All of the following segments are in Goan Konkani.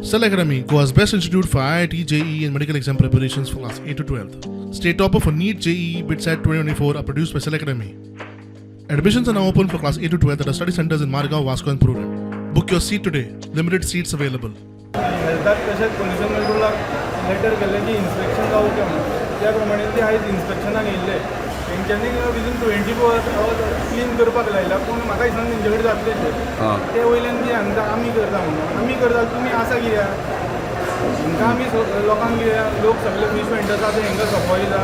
Cell Academy, Goa's best institute for IIT, JEE, and medical exam preparations for class 8 to 12. State topper for NEET, JEE, BITSAT 2024 are produced by Cell Academy. Admissions are now open for class 8 to 12 at our study centers in Margao, Vasco, and Prudent. Book your seat today. Limited seats available. हेल्थाक तशेंच पोल्युशन कंट्रोलाक लेटर केल्लें की इन्स्पेक्शन जावचें म्हणून. त्या प्रमाणे ते आयज इन्स्पेक्शनाक येयल्ले. तेंच्यांनी विदीन 24 आवर्स क्लीन करपाक लायला, पूण म्हाका दिसना तेंचे कडेन जातलें तें. ते वयल्यान कितें सांगता, आमी करता म्हणून. आमी करता, तुमी आसा कित्याक हांकां? आमी लोकांक कित्याक, लोक सगळे फीश वेंडर्स आसा, हांकां सोंपयता.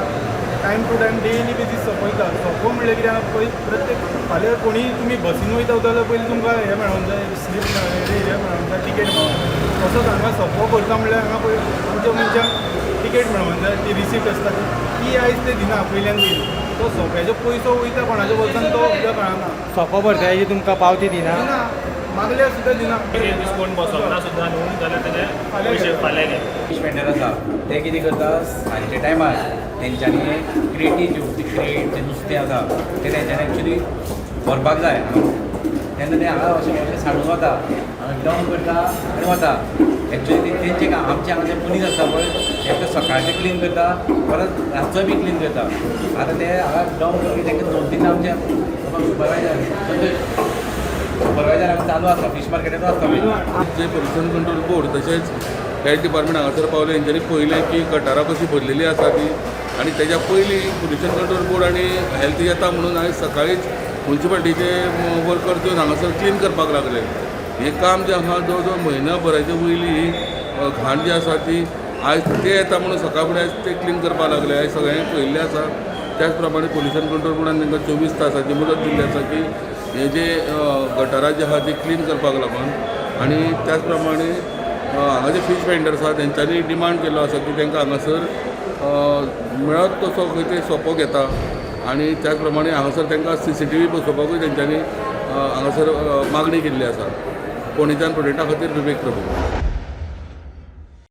Time to time, daily basis सोंपयता. सोंपो म्हणल्यार कितें? पयलीं प्रत्येक फाल्यां कोणीय तुमी बसीन वयता जाल्यार पयलीं तुमकां हें मेळोंक जाय, स्लीप हें मेळोंक जाय, टिकेट मेळोंक जाय. तसोच हांगा सोंपो करता म्हणल्यार हांगा पळय आमच्या मनशांक टिकेट मेळोंक जाय, ती रिसीप्ट आसता ती. ती आयज ते दिना. पयल्यान पयलीं तो सोंप्याचो पयसो वयता कोणाच्या बोल्सान तो सुद्दां कळना. सोपो भरताची तुमकां पावती दिना? दिना, मागल्यार सुद्दां दिना. एक दीस कोण बसना सुद्दां न्हू जाल्यार तेजे पयशे फाल्यां घे. फिश वेंडर आसा, ते कितें करता, सांजच्या टायमार तेंच्यांनी क्रेटी ज्यो ती क्रेट जें नुस्तें आसा तें तेंच्यांनी एक्चुली व्हरपाक जाय. तेन्ना ते हांगा अशें अशें साडून वता, हांगा डंप करता आनी वता. एक्चुली तेंचें काम. आमचे हांगा जे मनीस आसता पळय, एक तर सकाळचें क्लीन करता, परत रातचो बी क्लीन करता. आतां ते हांगा डंप करून तांकां दोन तीन आमचे सुपरवायजर संतोष सुपरवायजर हांगा चालू आसता, फीश मार्केटाचो आसता. जे पोल्युशन कंट्रोल बोर्ड तशेंच हेल्थ डिपार्टमेंट हांगासर पावले. हेंच्यांनी पळयलें की गटारां कशीं भरलेलीं आसा ती आनी तेज्या पयलीं पोल्युशन कंट्रोल बोर्ड आनी हेल्थ येता म्हणून आयज सकाळींच मुन्सिपालिटीचे वर्कर येवन हांगासर क्लीन करपाक लागले. हें काम जें आहा, जवळ जवळ म्हयन्या भराचे वयली ही घाण जी आसा ती आयज ते येता म्हणून सकाळ फुडें आयज ते क्लीन करपाक लागले. आयज सगळ्यांनी पळयल्लें आसा. त्याच प्रमाणे पोल्युशन कंट्रोल बोर्डान तांकां 24 तासाची मुदत दिल्ली आसा की हे जे गटारां जी आहा ती क्लीन करपाक लागून. आनी त्याच प्रमाणे हांगा जे फीश वेंडर्स आहा, तेंच्यांनी डिमांड केल्लो आसा की तांकां हांगासर मेळत तसो खंय ते सोपो घेता आनी त्याच प्रमाणे हांगासर तांकां सीसीटीव्ही बसोवपाकूय तेंच्यांनी हांगासर मागणी केल्ली आसा. पणजेच्यान प्रुडंटा खातीर विवेक प्रभू.